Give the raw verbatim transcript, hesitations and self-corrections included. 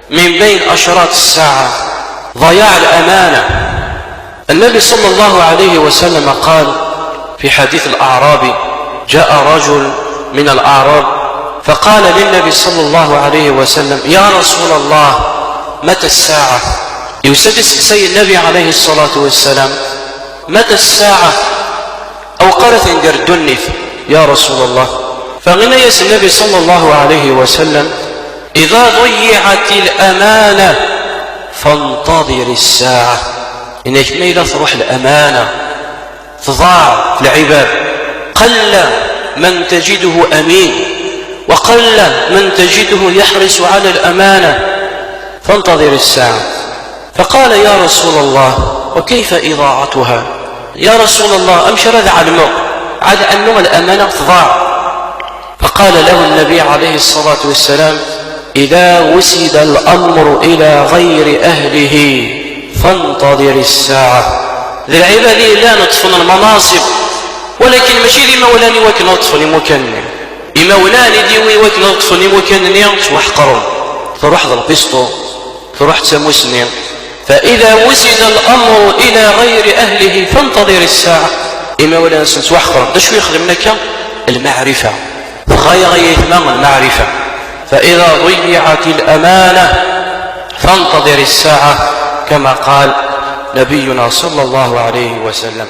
من بين أشراط الساعة ضياع الأمانة. النبي صلى الله عليه وسلم قال في حديث الأعرابي: جاء رجل من الأعراب فقال للنبي صلى الله عليه وسلم: يا رسول الله، متى الساعة؟ يسد سي النبي عليه الصلاة والسلام: متى الساعة؟ أو قالت إن دردنف يا رسول الله. فغنيس النبي صلى الله عليه وسلم: إذا ضيعت الأمانة فانتظر الساعة. إنك ما إلا تروح الأمانة، تضاع في العباد، قل من تجده أمين، وقل من تجده يحرص على الأمانة، فانتظر الساعة. فقال: يا رسول الله، وكيف إضاعتها؟ يا رسول الله، أمش راه علمه على أنه الأمانة تضاع؟ فقال له النبي عليه الصلاة والسلام: إذا وسد الأمر إلى غير أهله فانتظر الساعة. Di lɛibad i yellan ṭṭfen lmanaṣib, walakin mačči d imawlan i wakken ad ṭṭfen imukan-nni. Imawlan i d-iwi i wakken ad ṭṭfen imukan-nni ttwaḥqren. Truḥ d lpiṣṭu, truḥ d tamusni. فإذا وسد الأمر إلى غير أهله فانتظر الساعة. Imawlan-nsen ttwaḥqren. D acu i xedmen akka? Lmaɛrifa. Tɣaya ay aytma lmaɛrifa. فإذا ضيعت الأمانة فانتظر الساعة، كما قال نبينا صلى الله عليه وسلم.